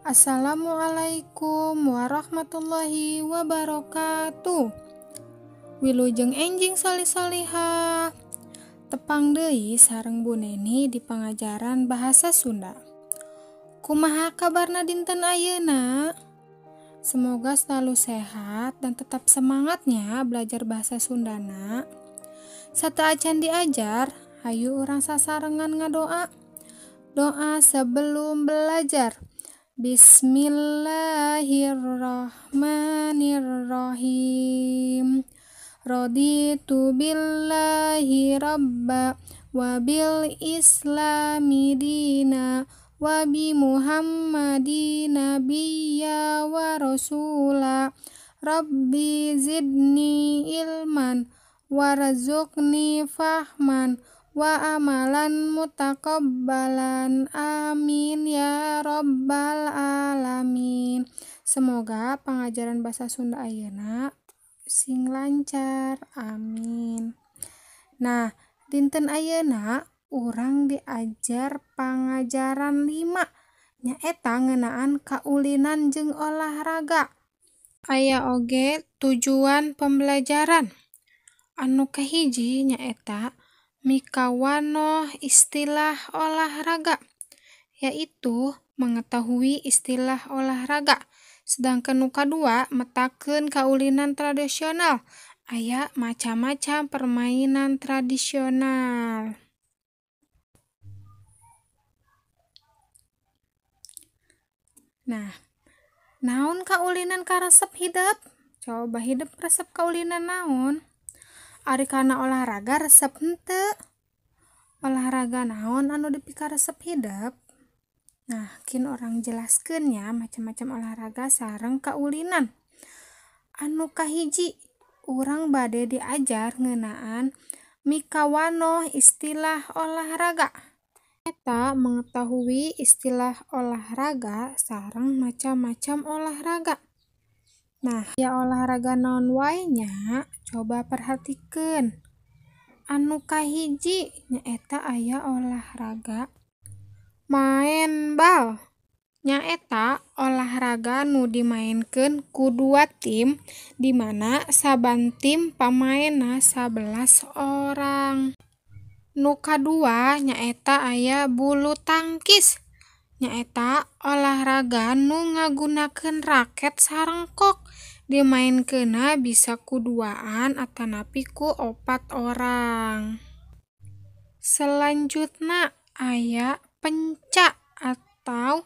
Assalamualaikum warahmatullahi wabarakatuh. Wilujeng enjing solih solihah. Tepang deui sareng Bu Neni di pengajaran bahasa Sunda. Kumaha kabarna dinten ayeuna? Semoga selalu sehat dan tetap semangatnya belajar bahasa Sundana. Sateuacan diajar, hayu urang sasarengan ngadoa. Doa sebelum belajar. Bismillahirrahmanirrahim. Raditu billahi rabba wa bil islami dina wa bi muhammadin nabiyya wa rasula. Rabbi zidni ilman warzuqni fahman wa amalan mutaqabbalan, amin ya rabbal alamin. Semoga pengajaran bahasa Sunda ayeuna sing lancar, amin. Nah, dinten ayeuna urang diajar pangajaran 5, nyaeta ngeunaan kaulinan jeung olahraga. Aya oge tujuan pembelajaran. Anu kahiji nyaeta mikawanoh istilah olahraga, yaitu mengetahui istilah olahraga. Sedangkan nu kadua metakeun kaulinan tradisional, aya macam-macam permainan tradisional. Nah, naon kaulinan karesep hidep? Coba hidep resep kaulinan naon? Ari kana olahraga resep henteu? Olahraga naon anu dipikaresep hidep? Nah, kin orang jelaskeun ya macam-macam olahraga sareng kaulinan. Anu kahiji, urang bade diajar ngeunaan mikawanoh istilah olahraga. Eta mengetahui istilah olahraga sareng macam-macam olahraga. Nah, ya olahraga naon wae nya, coba perhatikeun. Anu kahiji nyaeta aya olahraga maen bal. Nyaeta olahraga nu dimaenkeun ku 2 tim di mana saban tim pamaenna 11 orang. Nu kadua nyaeta aya bulu tangkis. Nyaeta olahraga nu ngagunakeun raket sareng kok. Dimaenkeunna bisa ku 2an atanapi ku 4 orang. Selanjutna aya penca atau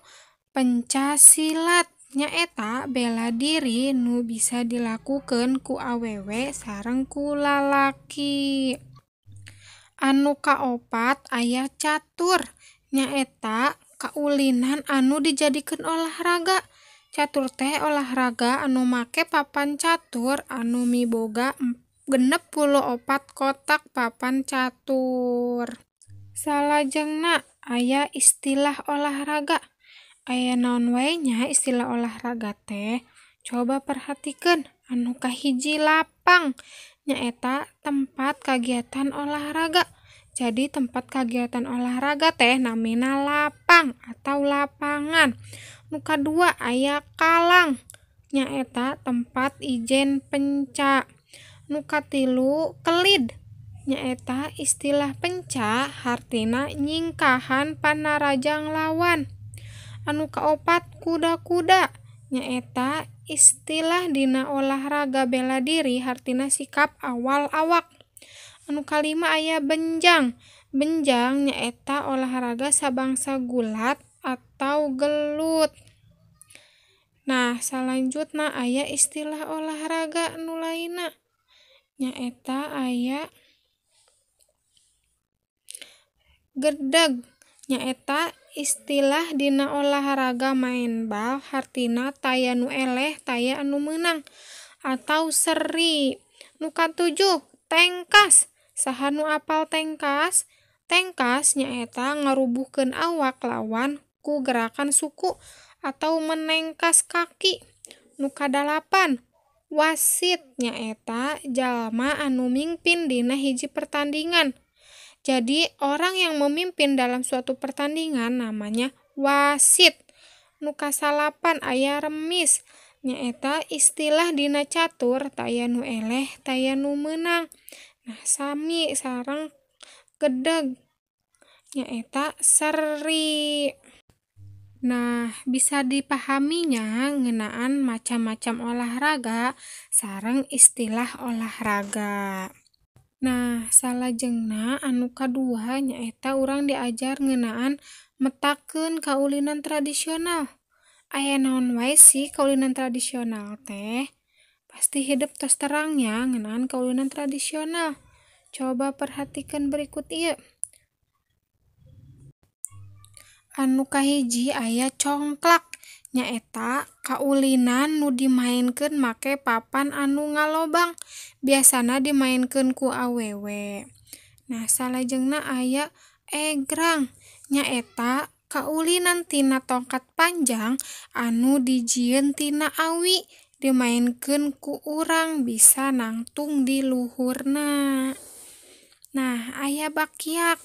penca silat. Nyaeta bela diri nu bisa dilakukeun ku awewe sareng ku lalaki. Anu kaopat aya catur. Nyaeta kaulinan anu dijadikeun olahraga. Catur teh olahraga anu make papan catur anu miboga 64 kotak papan catur. Salajengna aya istilah olahraga. Aya naon wae nya istilah olahraga teh? Coba perhatikeun. Anu kahiji lapang, nyaeta tempat kagiatan olahraga. Jadi tempat kagiatan olahraga teh namina lapang atau lapangan. Nu kadua aya kalang, nyaeta tempat ijen penca. Nu katilu kelid, nyaeta istilah penca hartina nyingkahan panarajang lawan. Anu kaopat kuda-kuda, nyaeta istilah dina olahraga bela diri hartina sikap awal awak. Anu kalima aya benjang. Benjang nyaeta olahraga sabangsa gulat atau gelut. Nah, salanjutna aya istilah olahraga nu lainna, nyaeta aya gedeg. Nyaeta istilah dina olahraga maen bal hartina taya nu eleh taya anu meunang atau seri. Nu katujuh tengkas. Saha nu apal tengkas? Tengkas nyaeta ngarubuhkeun awak lawan ku gerakan suku atau menengkas kaki. Nu kadalapan wasit, nyaeta jalma anu mingpin dina hiji pertandingan. Jadi orang yang memimpin dalam suatu pertandingan namanya wasit. Nu kasalapan aya remis, nyaeta istilah dina catur taya nu eleh taya nu meunang. Nah, sami sareng gedeg nyaeta seri. Nah, bisa dipahami nya ngeunaan macam-macam olahraga sareng istilah olahraga. Nah, salajengna anu kadua nyaeta urang diajar ngeunaan metakeun kaulinan tradisional. Aya naon wae sih kaulinan tradisional teh? Pasti hidep tos terang nya ngeunaan kaulinan tradisional. Coba perhatikeun berikut ieu. Anu kahiji aya congklak, nyaeta kaulinan nu dimaenkeun make papan anu ngalobang, biasana dimaenkeun ku awewe. Nah, salajengna aya egrang, nyaeta kaulinan tina tongkat panjang anu dijieun tina awi, dimaenkeun ku urang bisa nangtung di luhurna. Nah, aya bakiak,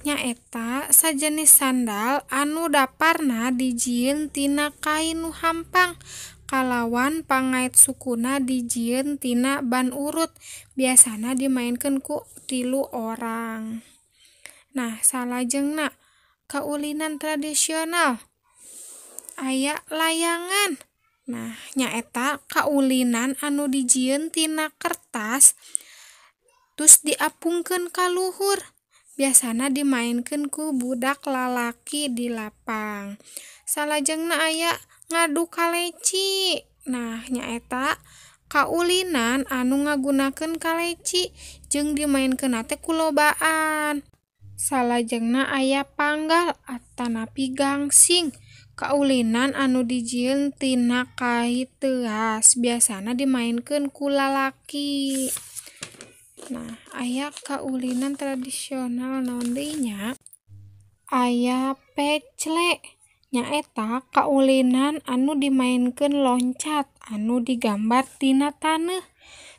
nyaeta sajenis sandal anu daparna dijieun tina kain nu hampang kalawan pangait sukuna dijieun tina ban urut, biasana dimaenkeun ku tilu orang. Nah, salajengna kaulinan tradisional aya layangan. Nah, nyaeta kaulinan anu dijieun tina kertas tus diapungkeun ka luhur, biasana dimaenkeun ku budak lalaki di lapang. Salajengna aya ngadu kaleci. Nah, nyaeta kaulinan anu ngagunakeun kaleci jeung dimaenkeunna teh ku lobaan. Salajengna aya panggal atanapi gangsing, kaulinan anu dijieun tina kai teuas, biasana dimaenkeun ku lalaki. Nah, aya kaulinan tradisional naon deui nya? Aya pecle, nyaeta kaulinan anu dimaenkeun loncat anu digambar tina taneuh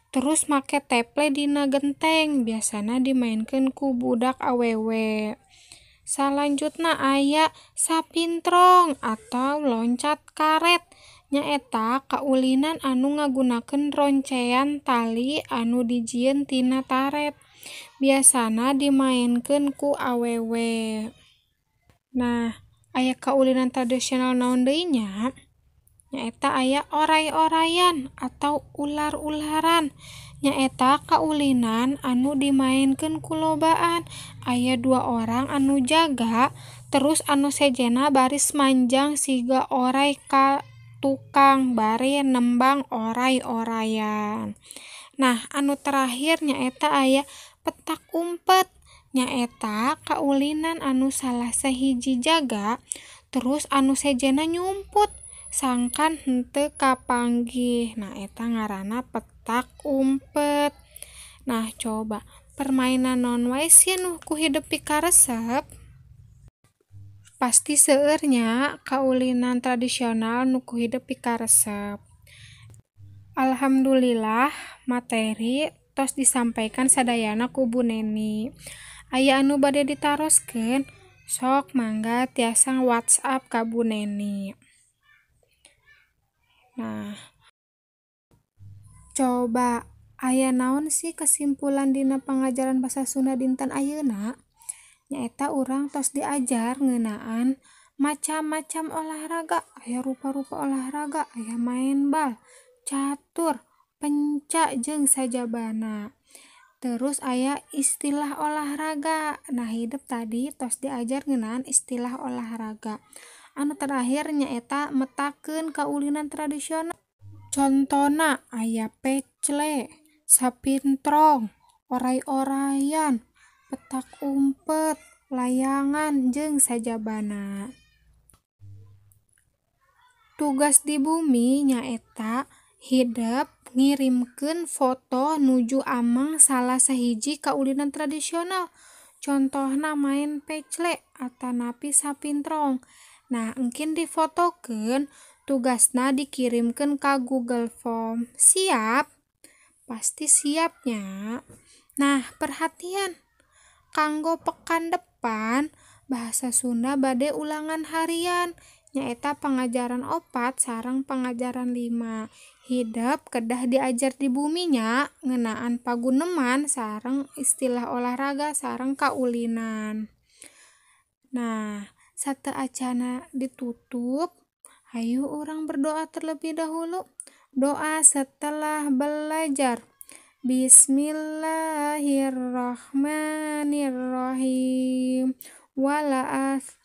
terus make teple dina genteng, biasana dimaenkeun ku budak awewe. Salanjutna aya sapintrong atau loncat karet, nyaeta kaulinan anu ngagunakeun roncean tali anu dijieun tina taret, biasana dimaenkeun ku awewe. Nah, aya kaulinan tradisional naon deui nya? Nyaeta aya oray-orayan atau ular-ularan, nyaeta kaulinan anu dimaenkeun ku lobaan, aya dua orang anu jaga terus anu sejenna baris manjang siga oray ka tukang bari nembang oray-orayan. Nah, anu terakhir nyaeta aya petak umpet, nyaeta kaulinan anu salah sahiji jaga terus anu sejenna nyumput sangkan henteu kapanggih. Nah, eta ngaranna petak umpet. Nah, coba permainan naon wae sih nu ku hidep pikaresep? Pasti seueur nya kaulinan tradisional nu ku hidep pikaresep. Alhamdulillah materi tos disampaikan sadayana ku Bu Neni. Aya anu bade ditaroskeun? Sok mangga tiasa WhatsApp ka Bu Neni. Nah, coba aya naon sih kesimpulan dina pangajaran basa Sunda dinten ayeuna? Nyaeta urang tos diajar ngeunaan macam-macam olahraga, aya rupa-rupa olahraga, aya maen bal, catur, penca jeung sajabana. Terus aya istilah olahraga. Nah, hidep tadi tos diajar ngeunaan istilah olahraga. Anu terakhir nyaeta metakeun kaulinan tradisional. Contona aya pecle, sapintrong, oray-orayan, petak umpet, layangan jeung sajabana. Tugas di bumi nyaeta hidep ngirimkeun foto nuju ameng salah sahiji kaulinan tradisional, contohna maen pecle atanapi sapintrong. Nah, engkin difotokeun, tugasna dikirimkeun ka Google Form. Siap? Pasti siap nya. Nah, perhatian, kanggo pekan depan bahasa Sunda bade ulangan harian. Nyaeta pangajaran 4 sareng pangajaran 5. Hidep kedah diajar di bumi nya ngeunaan paguneman sareng istilah olahraga sareng kaulinan. Nah, sateuacanna ditutup, hayu urang berdoa terlebih dahulu. Doa setelah belajar. Bismillahirrahmanirrahim. Wal asr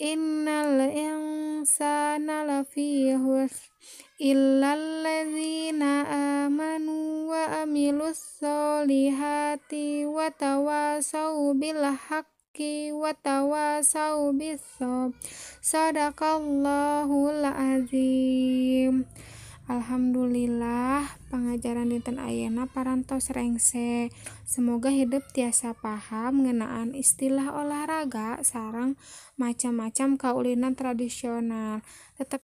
innal insana lafi khusr illal ladzina amanu wa amilus solihati wa tawasau bil haqqi wa tawasau bis sabr. Sadaqallahul azim. Alhamdulillah pangajaran dinten ayeuna parantos rengse. Semoga hidep tiasa paham ngeunaan istilah olahraga sareng macam-macam kaulinan tradisional. Tetep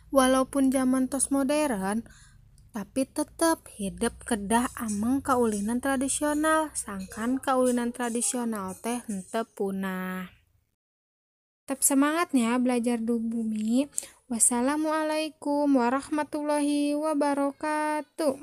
walaupun zaman tos modern, tapi tetep hidep kedah ameng kaulinan tradisional, sangkan kaulinan tradisional teh henteu punah. Tetap semangatnya belajar di bumi. Wassalamualaikum warahmatullahi wabarakatuh.